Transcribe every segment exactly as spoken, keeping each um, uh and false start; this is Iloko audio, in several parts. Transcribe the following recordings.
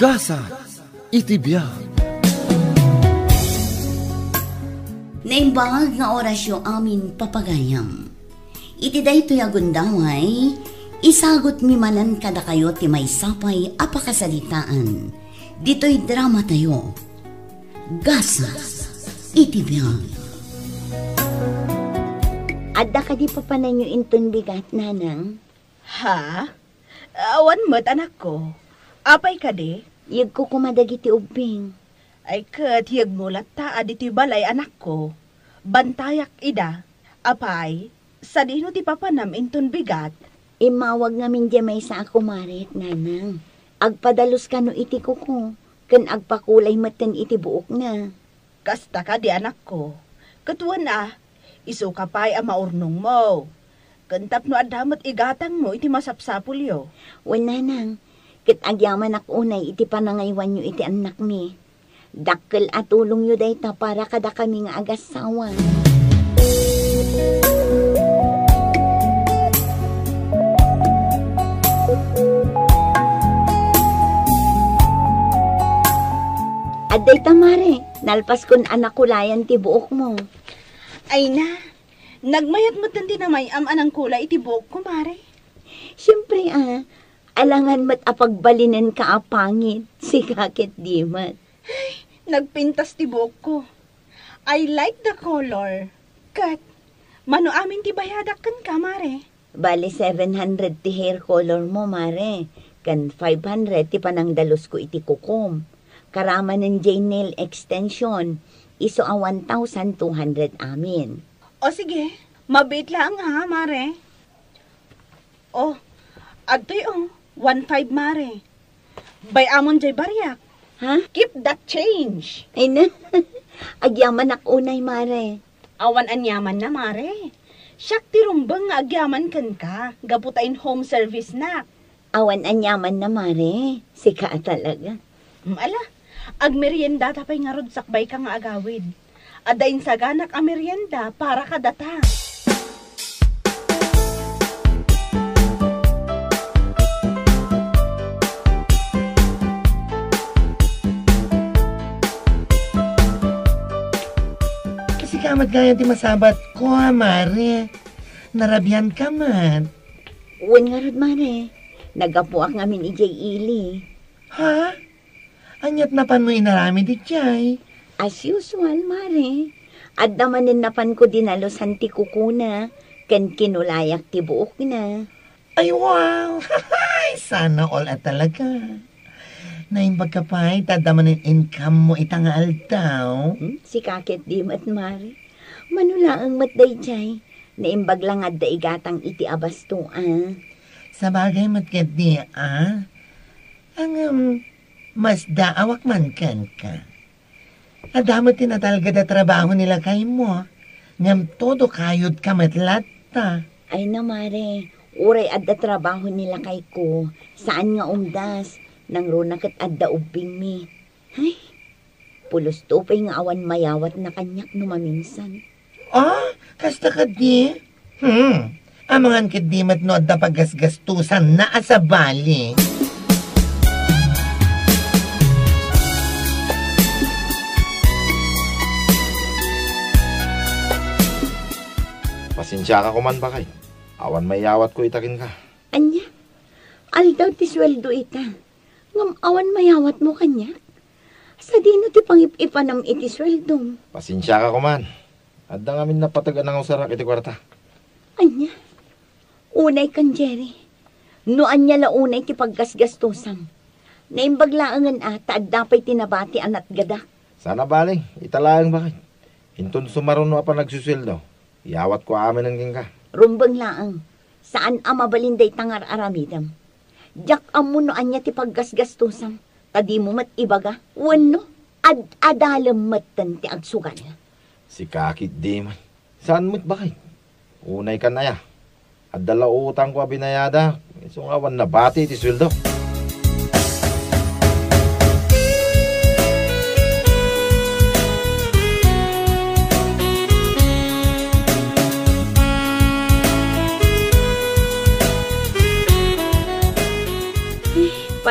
Gasat iti biag. Naimbag nga orasyo amin, papagayam. Iti daytoy a gundaway, isagutmi manen kadakayo ti maysa pay a pakasaritaan ditoy dramatayo, Gasat iti biag. Adda kadi papananyo inton bigat, Nanang? Ha? Awan met, anakko. Apay kadi? Yegko koma dagiti ubbing. Ay ket yegmo latta a ditoy balay, anakko. Bantayak ida. Apay, sadino ti papanam inton bigat? Immawag ngamin diay maysa a kumarik, Nanang. Agpadalus kano iti kuko, ken agpakulay metten iti buokna. Kasta kadi, anakko. Ket wen a, isuka pay a maurnongmo. Ken tapno adda met igatangmo iti masapsapulyo. Wen, Nanang, ket agyamanak unay iti panangaywanyo iti annakmi. Dakkel a tulongyo dayta para kadakami nga agassawa. Adda ita, Mare, nalpaskon a nakulayan ti buokmo. Ay na, nagmayat met ti namay-am a nangkulay iti buokko, Mare. Siempre, a, alangan met a pagbalinenka a pangit, sika ket di met. Ay, nagpintas ti buokko. I like the color. Ket, mano amin ti bayadak kenka, Mare? Bali, seven hundred ti hair color mo, Mare, ken five hundred ti panangdalusko iti kukom. Karamanen diay nail extension, isu a one thousand two hundred amin. O sige, mabiit laeng ha, Mare. O, adtoy o, one five, Mare. Bay-amon diay bariak. Ha? Keep that change. Ay na, agyamanak unay, Mare. Awan aniamanna, Mare. Siak ti rumbeng nga agyaman kenka, gapu ta in-home service-nak. Awan aniamanna, Mare. Sika a talaga. Mm, ala, agmeriendata pay ngarud sakbayka nga agawid. Adda insaganak a merienda para kadata. Sika met gayam ti masabatko, a, Mare. Narabianka met. Wen ngarud, Mare. Naggapuak ngamin idiay ili. Ha? Aniat napanmo inaramid idiay? As usual, Mare. Adda manen napanko dinalusan ti kukona, ken kinulayak ti buokna. Ay, wow! Sana all a talaga. Naimbagka pay ta adda manen income mo ita nga aldaw? Hmm, sika ket di met, Mare. Mano laeng met daydiay. Naimbag la nga adda igatang iti abasto, a. Sabagay met ket di, a. Ngem, masdaawak man kenka. Adda met ti natalged a trabaho ni lakaymo, ngem todo kayodka met latta. Ay na, Mare, uray adda trabaho ni lakayko, saan nga umdas, nangruna ket adda ubbingmi. Ay, pulos to pay nga awan mayawatna kaniak no maminsan. Ah, kasta kadi? Hmm. Amangan ketdi met no adda pagasgastosanna a sabali. Pasensiaka koman, baket. Awan mayawatko ita kenka. Ania? Aldaw ti sueldo ita. Ngem awan mayawatmo kaniak? Sadino ti pangip-ipanam iti sueldom? Pasensiaka koman. Adda ngamin napateg a nangusarak iti kuarta. Ania? Unay kan, Jerry. No ania la unay ti paggasgastosam. Naimbag laengen a ta adda pay ti nabati a natgadak. Saan a bale, ita laeng, baket. Inton sumaruno a panagsusueldo, iyawatko aminen kenka. Rumbeng laeng. Saan a mabalin dayta nga ar-aramidem. Diak ammo no ania ti paggasgastosam, ta dimo met ibaga. Wenno, ad-adalem metten ti agsugal. Sika ketdi man. Saan met, baket? Unay kan aya. Adda la utangko a binayadak, isu nga awan nabati ti sueldo.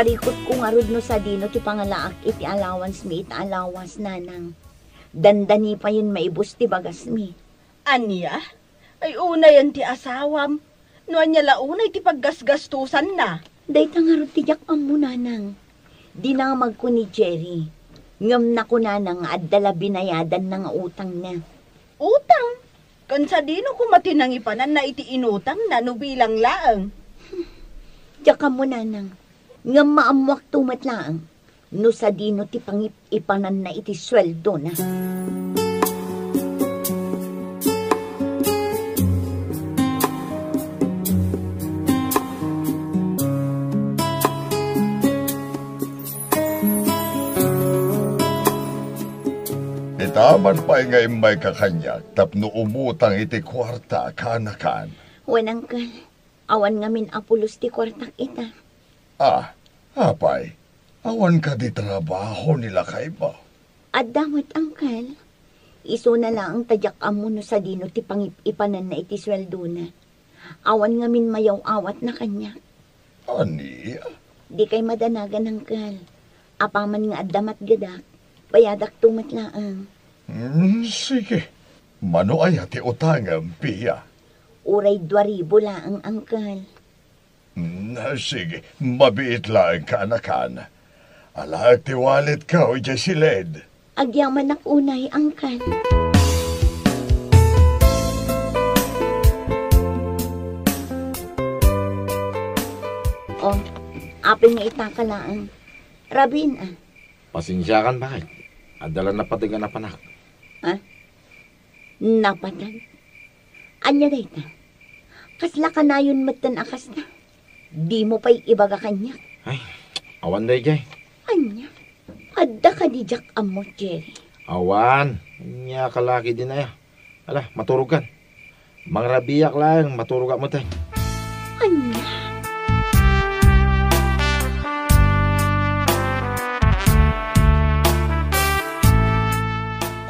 Parikutko ngarud no sadino ti pangalaak iti allowance mi ita a lawas, nanang. Dandani payen maibus ti bagasmi. Ania? Ay, unayen ti asawam. No ania la unay ti paggasgastosanna? Dayta ngarud ti diak ammo, nanang. Dinamagko ni Jerry. Ngem nakunana nga adda la binayadanna nga utangna. Utang? Ken sadino koma ti nangipananna iti inutangna no bilang laeng? Diak ammo, nanang. Ngem maammoakto met laeng no sadino ti pangip-ipananna iti sueldona. Ita man pay nga immayka kaniak tapno umutang iti kuarta, kaanakan. Wen, angkel. Awan ngamin a pulos ti kuartak ita. Ah, apay, awan kadi trabaho ni lakaymo? Adda met, angkel. Isuna laeng ta diak ammo no sadino ti pangip-ipananna iti sueldona. Awan ngamin mayaw-awatna kaniak. Ania? Dikay madanagan, angkel. Apaman nga adda matgedak, bayadakto met laeng. Hmm, sige. Mano aya ti utangem, Pia? Uray dua ribu laeng, angkel. Hmm, sige, mabiit laeng, kaanakan. Alaek ti walletko idiay siled. Agyamanak unay, angkel. Oh, apay nga itaka laeng. Rabiin, a. Pasensiakan, baket. Adda la napateg a napanak. Ha? Napateg? Ania dayta? Kasla kanayon metten a kasta? Dimo pay ibaga kaniak. Ay, awan daydiay. Ania? Adda kadi diak ammo, Jerry? Awan. Ania ka la ketdin aya? Ala, maturogkan. Mangrabiak laeng, maturogak metten. Ania?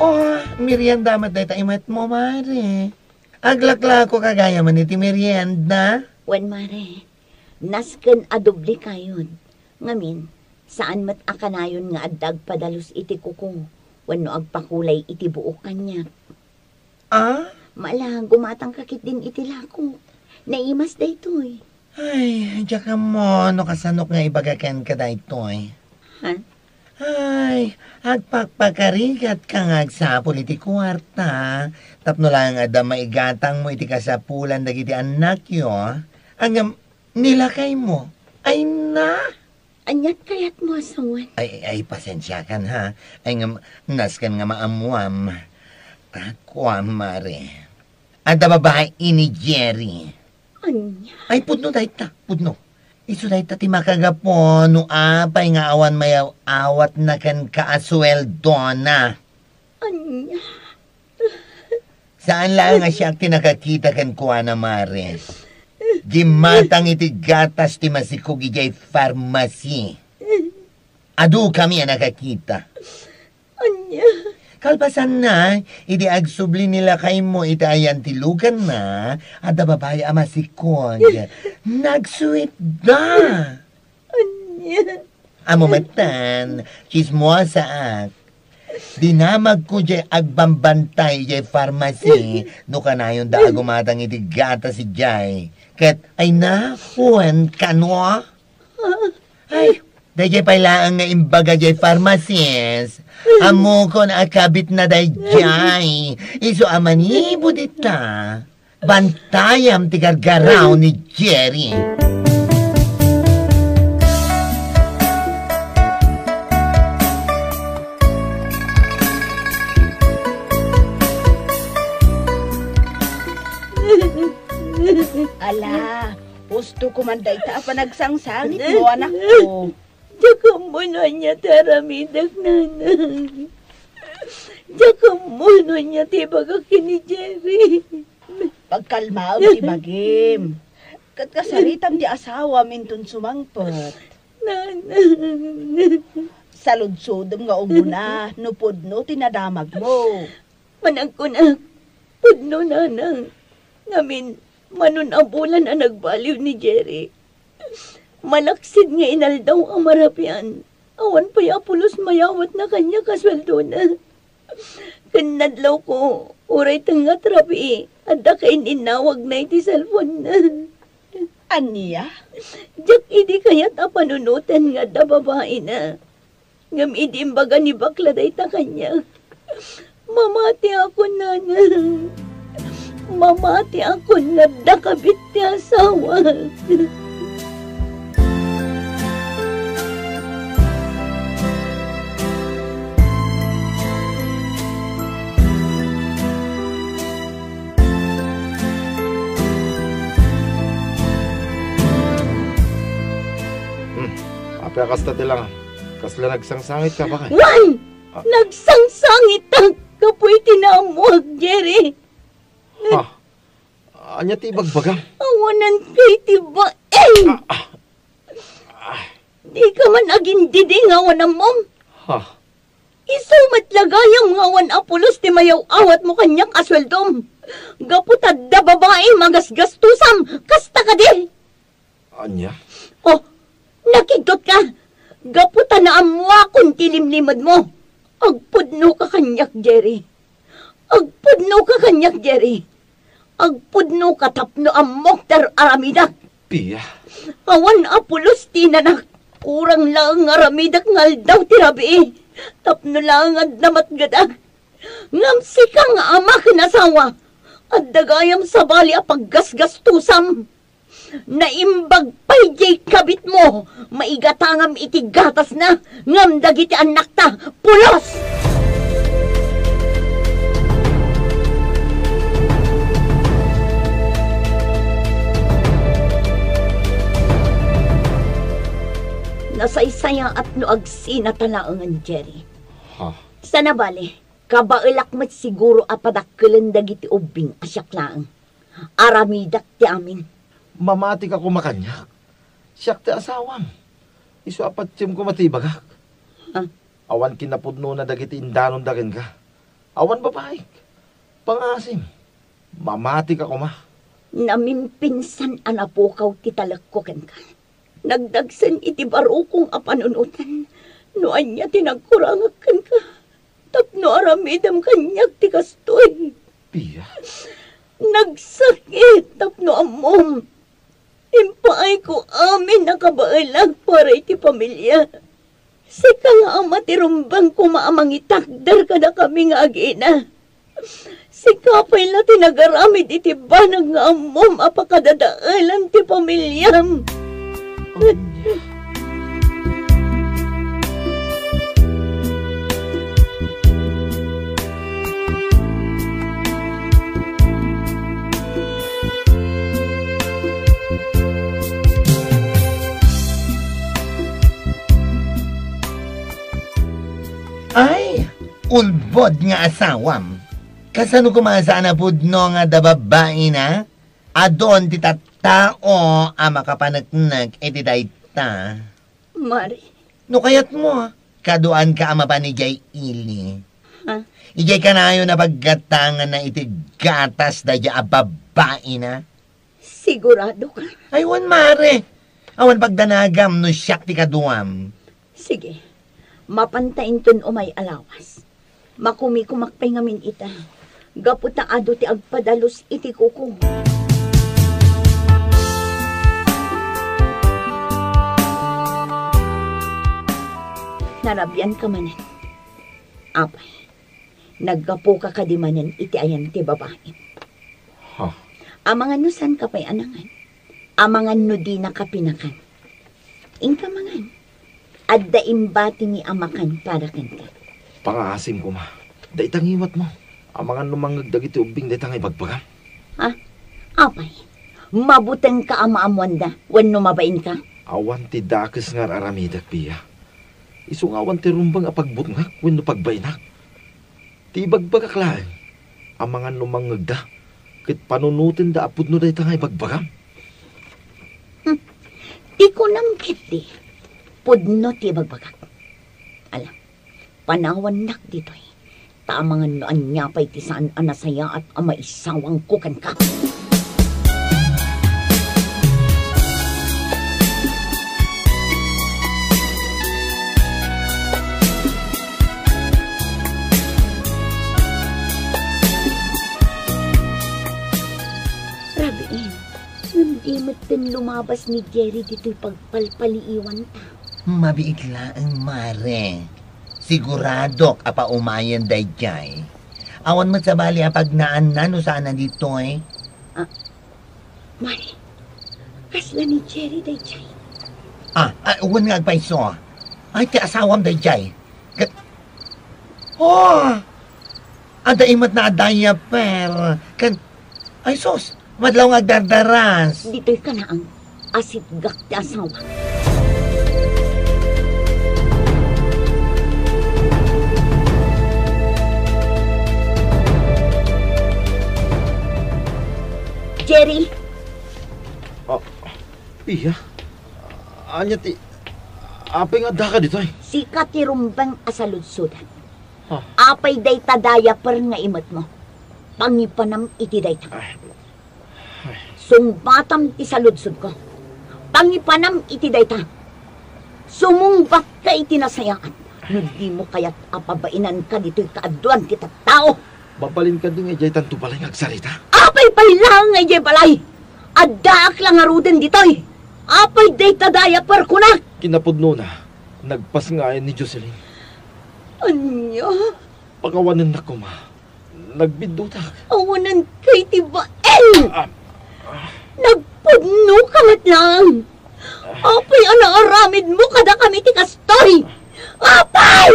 Oh, merienda met dayta imetmo, Mare. Aglaklako ka gayam iti merienda. Wen, Mare. Nasken a doble kayod. Ngamin, saan met a kanayon nga adda agpadalus iti kuko wenno agpakulay iti buok kaniak. Ah? Mala, gumatangka ketdin iti lakok. Naimas daytoy. Ay, diak ammo no kasanok nga ibaga kenka daytoy. Ha? Ay, agpakpakarigatka nga agsapul iti kuarta, tapno laeng adda maigatangmo iti kasapulan dagiti annakyo. Ngem, ni lakaymo. Ay na! Ania't kayatmo a sawen? Ay, ay, pasensiakan, ha. Ay, ngem, nasken nga maammuam. Ah, kuam, Mare. Adda babai ni Jerry. Ania? Ay, pudno dayta, pudno. Isu dayta ti makagapu no apay nga awan mayaw-awatna kenka a sueldona. Ania? Saan laeng a siak ti nakakita kenkuana, Mare. Gimmatang iti gatas ti masikog idiay farmasi. Adukami a nakakita. Ania? Kalpasanna, idi agsubli ni lakaymo iti ayan ti luganna, adda babai a masikog. Nagsuitda. Ania? Ammo metten, tsismosaak. Dinamagko diay agbambantay idiay farmasi no kanayonda a gumatang iti gatas idiay. Ket, ay na, wen kano? Ay, daydiay pay laeng nga imbaga diay farmasist. Ammokon a kabitna daydiay. Isu a manipud ita, bantayam ti gargaraw ni Jerry. Ala, husto ko man dayta a panagsangsangitmo, anakko. Diak ammo no ania ti aramidek, nanang. Diak ammo no ania ti ibagak ken ni Jerry. Pagkalmaem ti bagim. Ket kasaritam ti asawam inton sumangpet. Nanang. Saludsodem nga umuna no pudno ti nadamagmo. Managkunak, pudno, nanang. Ngamin, mano a bulan a nagbaliw ni Jerry. Malaksid nga inaldaw a marabian, awan pay a pulos mayawatna kaniak a sueldona. Ken nadlawko, uray tengnga ti rabii, adda kain-innawagna iti cellphone-na. Ania? Diak idi kayat a panunoten nga adda babaina. Ngem idi imbaga ni bakla dayta kaniak, mamatiakon, nanang. Mamatiakon nga adda kabit ti asawa. Hmm. Apay a kasta ti langam? Kasla nagsangsangitka, baket? Wen! Ah. Nagsangsangitak gapu iti naammoak, Jerry. Ha? Ania ti ibagbagam? Awanan kay ti bain! Ah, ah. Ah. Dika man agindidi nga awan ammom. Ha? Isu met la gayam nga awan a pulos ti mayaw-awatmo kaniak a sueldom. Gapu ta adda babaim a gasgastusam, kasta kadi? Ania? Oh, nakigtotka! Gapu ta naammoakon ti limlimedmo. Agpudnoka kaniak, Jerry. Agpudnoka kaniak, Jerry. Agpudnoka tapno ammok ti ar-aramidak. Pia. Awan a pulos ti inanak. Kurang laeng nga aramidak nga aldaw ti rabii. Tapno laeng adda matgedak. Ngem sika nga ama ken asawa, adda gayam sabali a paggasgastusam. Naimbag pay diay kabitmo, maigatangam iti gatasna, ngem dagiti annakta, pulos! Nasaysayaat no agsinata laengen, Jerry. Ha? Sana bale, kabaelak met siguro a padakkelen dagiti ubbing a siak laeng. Aramidak ti amin. Mamatika koma kaniak. Siak ti asawam. Isu a patiem koma ti ibagak. Ah. Awan kinapudnona dagiti indanonda kenka. Awan babaik. Pangaasim. Mamatika koma. Namimpinsan a napukaw ti talekko kenka. Nagdagsen iti barukong a panunoten no ania ti nagkurangak kenka. Tapno aramidem kaniak ti kastoy. Pia? Nagsakit tapno ammom. Impaayko amin a kabaelak para iti pamilya. Sika nga ama ti rumbeng koma a mangitakder kadakami nga agina. Sika pay la ti nagaramid iti banag nga ammom a pakadadaelan ti pamilyam. Ay, ulbod nga asawam. Kasano koma saan a pudno nga adda babaina? Adun ti tattao a makapaneknek iti dayta. Mari. No kayatmo, kaduanka a mapan idiay ili. Ha? Idiay kanayon a paggatanganna iti gatas daydiay a babaina. Sigurado ka? Ay, wen, mare. Awan pagdanagam no siak ti kaduam. Sige. Mapanta inton umay a lawas. Makumikumak pay ngamin ita. Gapu ta adu ti agpadalus iti kuko. Narabian ka manen. Apay. Naggapuka kadi manen iti ayan ti babaim? Ha? Amangan no saanka pay a nangan. Amangan no dinaka pinakan. Inka mangan. Adda imbatimi a makan para kenka. Pangaasim koma. Dayta ngiwatmo. Amangan no mangngeg dagiti ubbing dayta nga ibagbagam. Ha? Apay? Mabutengka a maammoanda wenno mabainka? Awan ti dakes nga ar-aramidek, Pia. Isu nga awan ti rumbeng a pagbutngak wenno pagbainak. Ti ibagbagak laeng, amangan no mangngegda, ket panunotenda a pudno dayta nga ibagbagam. Hmm. Ti kunam ketdi, pudno ti ibagbagak. Ala, panawannak ditoy, ta amangan no ania pay ti saan a nasayaat a maisawangko kenka. Ken lumabas ni Jerry ditoy pagpalpaliiwanta. Mabiit laeng, mare. Siguradok a paumayen daydiay. Awan met sabali a pagnaanna no saan a ditoy. Ah, Mare, kasla ni Jerry daydiay. Ah, ah, wen nga agpayso. Ay, ti asawam daydiay. Ka-, oh! Adda imet na a diaper. Ken, ay sus, madlaw nga agdardaras. Ditoy kanaang asitgak ti asawa. Jerry! Ah, Pia? Ania ti, apay nga addaka ditoy? Sika ti rumbeng a saludsodan. Ah. Apay dayta diaper nga imetmo? Pangipanam iti dayta. Ay. Ay. Sungbatam ti saludsodko. Pangipanam iti dayta. Sumungbatka iti nasayaat. No dimo kayat a pabainanka ditoy kaaduan ti tattao. Mabalin kadi nga idiay tanto balay nga agsarita? Apay pay laeng nga idiay balay? Addaak la ngaruden ditoy. Apay dayta diaper kunak? Kinapudnona, nagpasngayan ni Jocelyn. Ania? Pakawanennak koma. Nagbiddutak. Awanenka iti bain! Ah. Nagpudnoka met laeng! Apay a naaramidmo kadakami ti kastoy? Apay!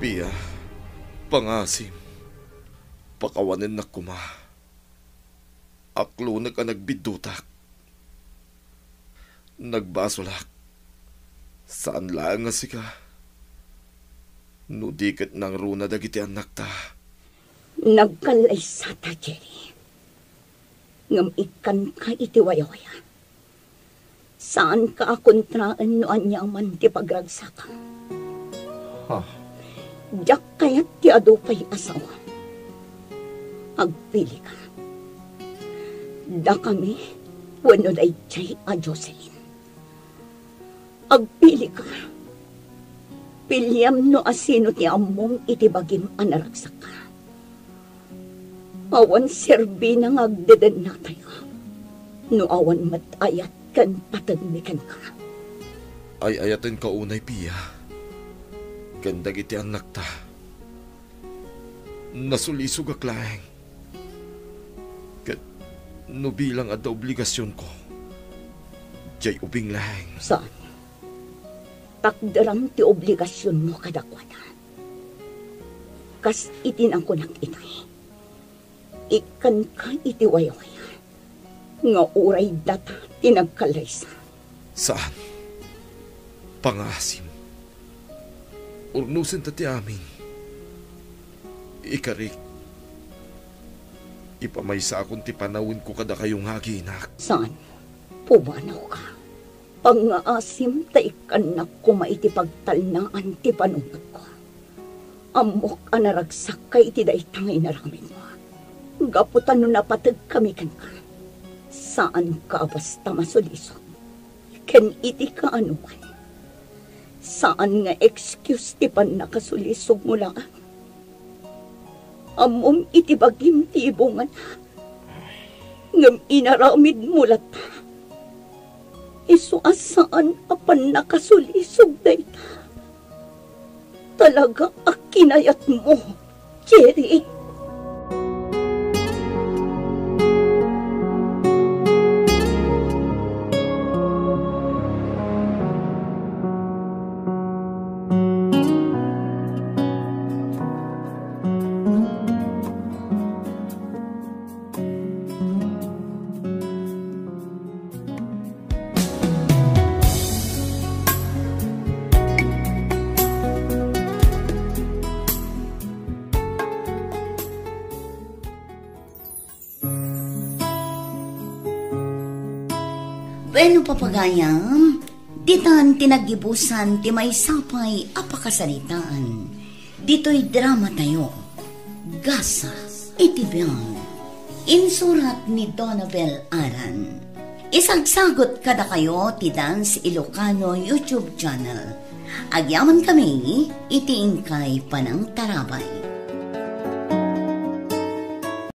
Pia, pangaasim, pakawanennak koma. Aklonek a nagbiddutak. Nagbasolak. Saan laeng a sika. No di ket nangruna dagiti annakta. Nagkallaysata, Jerry. Ngem ikkanka iti wayawaya. Saanka a kontraen no aniaman ti pagragsakam. Ha? Diak kayat ti adu pay asawam. Agpilika. Dakami wenno daydiay a Jocelyn. Agpilika. Piliam no asino ti ammom iti bagim a naragsakka. Awan serbina nga agdedennatayo no awan met ayat ken patengmi kenka. Ay-ayatenka unay, Pia, ken dagiti annakta. Nasulisogak laeng. Ket no bilang adda obligasionko, diay ubing laeng. Saan? Takderam ti obligasionmo kadakuada. Kas iti nakunak itay, ikkanka iti wayawaya nga uray data ti nagkallaysa. Saan? Pangaasim. Urnosenta ti amin. Ikarik, ipamaysakon ti panawenko kadakayo nga aginak. Saan? Pubanawka. Pangngaasim ta ikkannak koma iti pagtalnaan ti panunotko. Ammok a naragsakkay iti dayta nga inaramidmo. Gapu ta no napategkami kenka, saanka a basta masulisog. Ken iti kaanoman, saan nga excuse ti pannakasulisogmo laeng. Ammom iti bagim ti ibungana, ngem inaramidmo latta. Isu a saan a pannakasulisog dayta. Talaga a kinayatmo, Jerry. Bueno, papagayam, ditan ti naggibusan ti maysa pay a pakasaritaan ditoy dramatayo, Gasat iti Biag. Insurat ni Donabel Aran. Isagsagut kadakayo ti Dance Ilocano YouTube channel. Agyaman kami iti inkay panangtarabay.